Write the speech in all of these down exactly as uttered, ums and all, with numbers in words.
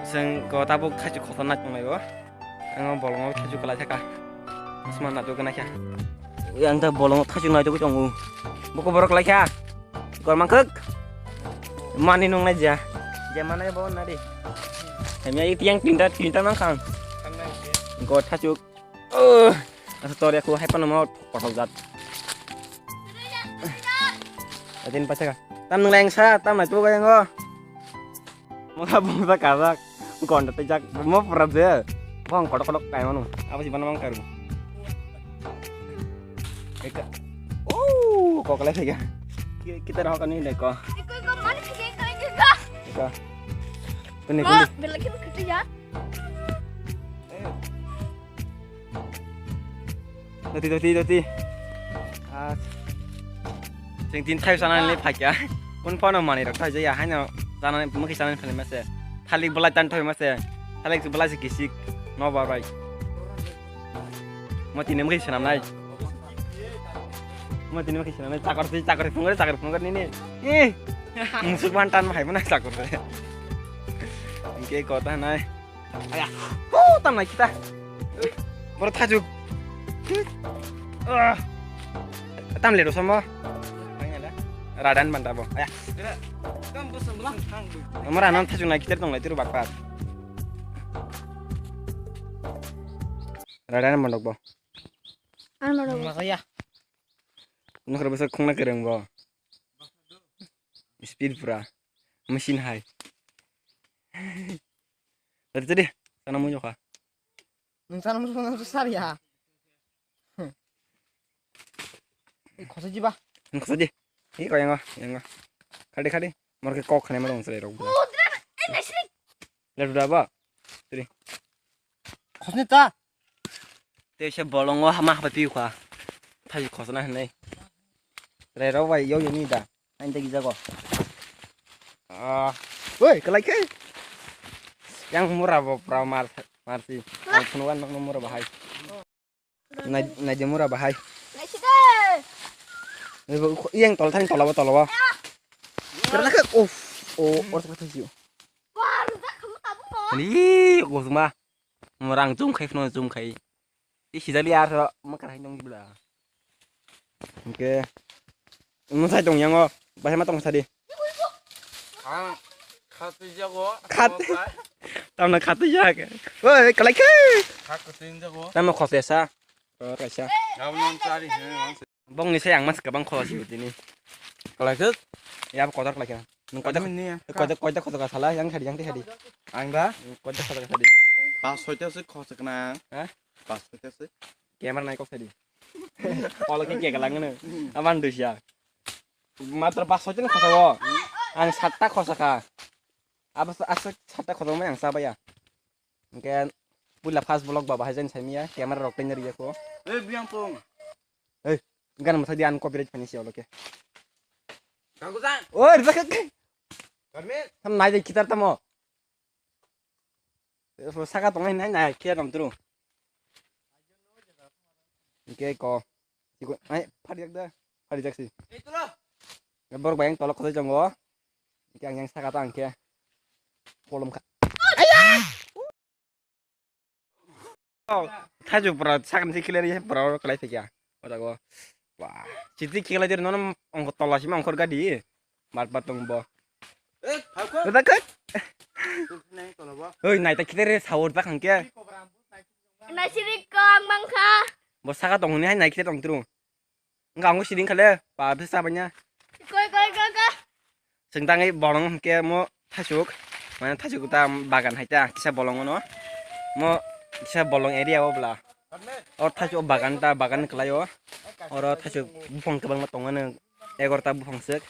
Chwng ko tabuk thaichuk khotornai tonglaio. Ang o bolongo thaichuk kwlai thaka. Asma na dogana kha. Yang ta bolongo thaichuk nai dogwi tongo. Boko borok lai kha. Gor mangkhuk. Mani nung nai ja. Je manai bo na di. Hamya i tiang tinta, tinta nang khang. Go thaichuk. Oh, asa tor ya ku hai pano mo kothok jat. Adin pacha ka. Tam nung leng sa, tam nai tu ga yang go. Mo ka bung sa ka jak. Kon ta jak. Mo pura de. Bong kothok kothok kai manu. Apa sih bana mang karu. Eka. Oh, kok le ya. Kita dah kan ini deh ko. Iko iko mana sih kayak gitu. Eka. Kuni kuni. Belakang kita ya. Doti, doti, doti. Ah. Sing tin thai sana ni phakya. Kun phano mani rok thai jaya haino sana ni mukhi sana ni phani mase. Thalik belai tan thoi mase. Thalik belai se kisik. No bar bai. Mo tini mukhi sana nai. Mo tini mukhi sana nai. Chakor si chakor phungre chakor phungre ni ni. Eh. Musuk ban tan hai mana chakor. Oke kota nai. Aya. Oh, tam nai kita. Boro thajuk. Ah. Tam le rosamo. Radan banta bo. Aya. Mora nan thajuk nai kita tong nai tiru bakpat. Radan mandok bo. An mandok. Makaya. Nokra besa khungna kereng bo. Speed pura. Machine hai. Tadi tadi sana mau nyoka. Nung sana mau sana sar ya. Khosa jiba. Khosa ji. Hi ko yang yang. Khadi khadi. Mor ke kok khane ma dong sele rok. Oh, dra. Eh, nesri. Le dra ba. Tadi. Khosni ta. Te se bolongo hama haba piu kha. Thai khosna hinai. Re rok bai yo yo ni da. Ain te gijago. Ah, woi, kalai khe. Yang mura bo pra mar marsi. Ang phunu wan no mura bahai. Nai nai de mura bahai. Naiside. Yang tol thang tolabo tolabo. Kerana khe, oh, oh, or thang thang. Wah, rujak kamu tabuk no. Ni, oh, ma. Murang jum khai phano jum khai. I sijali ar ro makar hai nong bla. Oke. Mo sai tong yang o. Bahai ma tong sadi. Ang khati jago. Khat. Tamna khati jak. Oi, kalai khe. Khati jago. Tamna khose sa. Ro kaisa. Gabon sari he. Bongni sai ang mas kabang khosi utini. Kalai khe. Ya kotor kalai khe. Nung kotor. Kotor kotor kotor ka sala yang khadi yang te khadi. Ang ba. Kotor kotor ka khadi. Pas soita se khosakna. Ha? Pas soita se. Camera nai kok sadi. Polo ke ke galang ne. Aman dusia. Matra pas soita khosa wo. Ang satta khosa kha. Abo asa satta khosa mai ang sabaya. Engke puila first vlog baba hai jen saimiya camera rok tenner ya ko. Eh biang pong. Eh gan masa di an copyright finish ya loke. Kangkusan. Oh, rizak ke. Garmin. Tam nai de kitar tamo. Saka tongnai nai nai khe tong tru. Engke ko. Iko ai phari jak da. Phari jak si. Borok bayang tolok khosoi tongo. Engke ang yang saka ta angkhe. Kolom kha. Oh, thaju pura sakni si khileri pura kalai thikya. O jago. Wah, chiti khiklai dir nono ongko tola sima ongkor gadi. Mat bat tong bo. Eh, phakho. Udah kek. Nai tola bo. Oi, nai ta khitere saur ta khangke. Nai siri kong bangkha. Bo saka tong ni hai nai khite tong tru. Enggak, aku siding kale, pa bisa banya. Koi koi koi koi. Sengtangwi bolong hwnkhe mo thasuk, mane thasuk ta bagan hai ta kisa bolong ono. Mo kisa bolong area o bwla. O thasuk o bagan ta bagan kwlai o. Oro thasuk buphang kwbangma tongo, egorta buphang swk.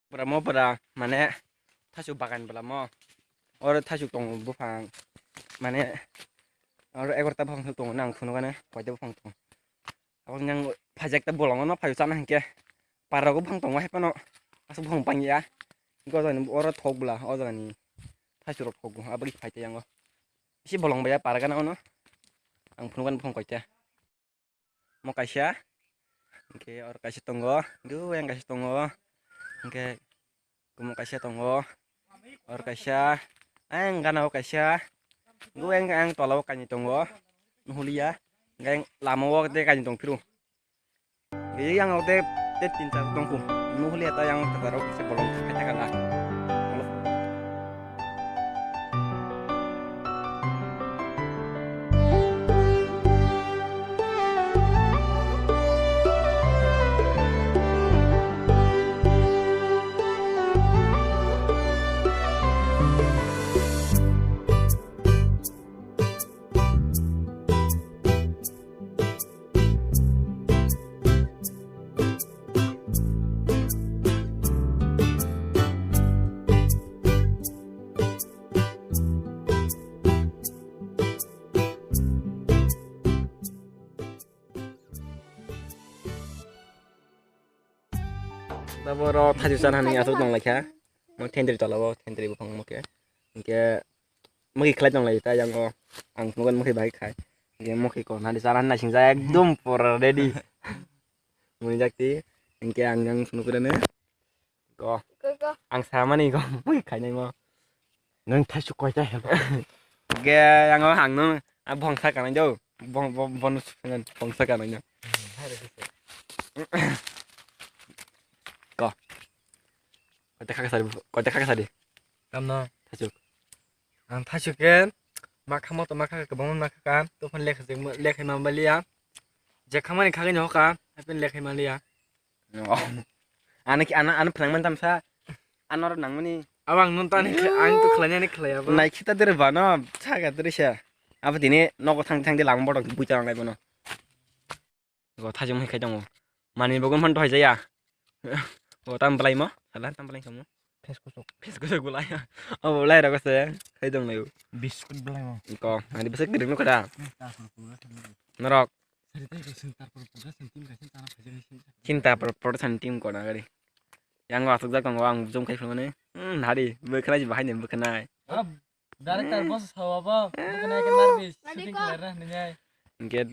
Pura mo pura mane thasuk bagan bwla mo. Oro thasuk tongo buphang mane oro egorta buphang swk tongo nang phunukgani koita buphang tongo. Aboni yang phaijak ta bolongo no phaiyo chana hinkhe. Parrogo buphang tongo hai phano aswk buphang pangya. Hinkhe o jagani oro thok bwla o jagani thasuk rok thok bo aboni phai tei yango. Bisi bolong baiya pargana ono. Ang phunukgani buphang koita. Mo kaisa, hingke oro kaisa tongo, dui yang kaisa tongo, hingke kumo kaisa tongo, oro kaisa, Ang gana o kaisa. Go ang, ang tola o kainwi tongo. Nuhulia. Ang lama o tei kainwi tong phiru. Gaya yang o tei, tei tin char tong khu. Nuhulia ta yang kata rok se bolong khai ta kala. Taboro thachu chan hani aswk tong laikha. Mo thendri tola o, thendri buphang mo khe. Hinkhe mokhi khlai tong lai ta yang o. Ang phunukgo mokhi bai khai. Hinkhe mokhi ko nadi chan hani naising ja ekdom pura ready. Mui jakti. Hinkhe ang yang phunukgo ne. Ko. Ko, ko. Ang samani ko mui khainai mo. Nang thachu koita helo. Ge ang o hang nung a bongsa kanai do. Bong, bong, bonus bongsa kanai do. Ko. Koita khaksa di, koita khaksa di. Tamno. Thachu. Ang thachu ke makha mo to makha ke bong makha ka to phan lekha lekha ma baliya. Je khamani khagini hoka, hapen lekha ma liya. Oh. Ano ki, ano, ano phnang man tamsa. Ano ro nang mani. Abang nun tani khlai, ang to khlai ani khlai abo. Nai khita dere bano, thaga dere sa. Abo tini nogo thang thang de lang bodok bui tang lai bono. Go thajung hai khai tongo. Mani bogon phan to hai jaya. Go tam blai mo, sala tam blai somo. Phes kusuk. Phes kusuk gulai. Abo lai ro se khai tong lai. Biskut blai mo. Ko, ani bese kirim no kada. Norok. Chinta por por san team kona gari. Yang asuk jak tongo ang jom khai phone. Hmm, hari bwkhwnai bahai ne bwkhwnai. Director boss sawa bo bwkhwnai ke nervous shooting khairna hinai. Inke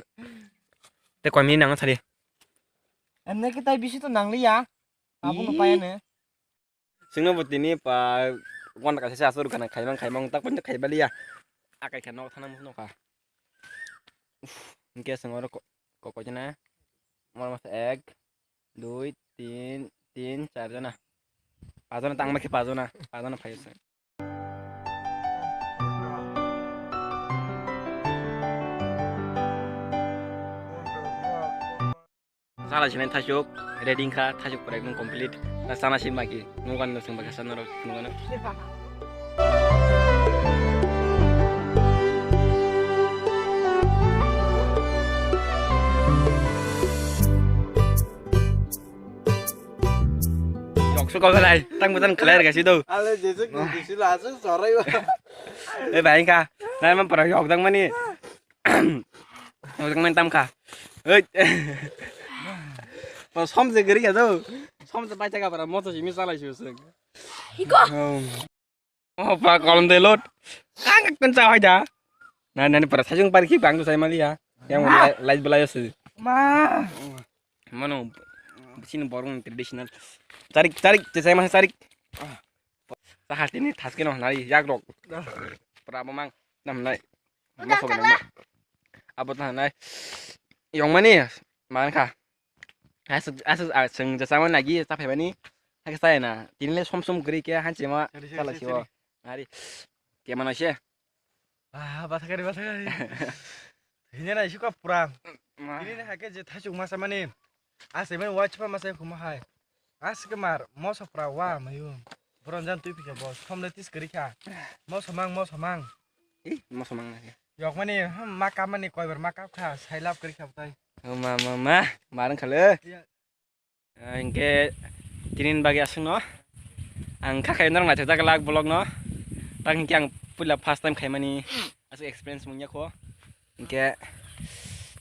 te koi minute nango sari. Enne ke tai bisi to nangliya. Abo no payane. Singno bo tini pa wan kaisa se asur kana khaimang khaimang tak pun khaibaliya. Akai khe nok thana musuno kha. Uf, hinkhe sing oro ko, ko, ko jana. Mor mas ek, dui, tin, tin, char jana. Pajona tang ma khe pajona, pajona phai se. Sala sinai thasuk, ready wngkha, thasuk pura ekdom complete. Ta sana sin baki, nugan no sing baki sana rok nugan. Yok su kau lai, tang butan clear ga si do. Ale jesuk ni disi la asuk sorai ba. Eh, bai ka, nai man pura yok dang mani. Ojak main tam kha. Oi. Pura som se gari kha do. Som se pai taka para moto simi salai su se. Iko. Oh, pa kolom de lot. Ang kan sa hai da. Na na para sajung par ki bang sai mali ya. Yang lai lai belai su. Ma. Mano sini borong traditional. Tarik tarik cesai masa tarik. Sahar tini thaske no nai yak rok. Pura mamang nam nai. Moso nang. Abo ta nai. Yong mani man kha. Asu asu asung jasa man lagi ta phai mani. Hake sai na. Tini le som som gri ke han chema. Sari, sari, sala sari, chiwa. Sari. Ari. Ke mano se. Ah, bathakari bathakari. Hini na isuka pura. Ma. Ini ni hake je thachuk masa mani. Ase mani wachpa masa khuma hai. Aske mar moso pura wa mayu. Boron jan tui phika bo somle tis kari kha. Moso mang moso mang. Ih, moso mang na. Yok mani hmm, ma kap mani koibar ma kap kha sai lap kari kha bwtai. Oh, ma ma ma, marang khale. Iya. Ah, hinkhe tinin bagwi aswkno ang kha khayo norok naithokjak glak vlogno. Tak hinkhe ang puila first time khaimani aswk experience mungya kho. Hinkhe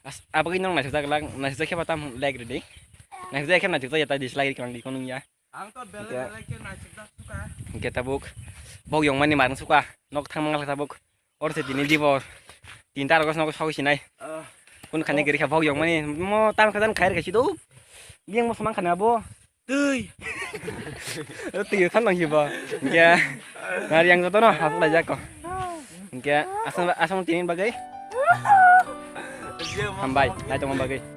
as-, abagwi norok naithokjak glak, naithokjak khe ba tam like rwdi. Naithokjak khe naithokjak ya ta dislike rwkhe ang dikho nungya. Ang to belai hinkhe belai khe naithokjak suka. Hinkhe tabuk bok yongmani marwng suka nok thangma glak tabuk. Or se tini dibor. Tinta rogo snogo sawi sinai. Ah. Kun khani gari kha bok yong mani. Mo tam kha jan khair kha sido. Biang mo samang khani abo. Tui. Tui than nang hiba. Ya. Nari yang joto no, aswk lai jako. Hingke aswk, aswk tini bagwi. Hambai, nai tongma bagwi.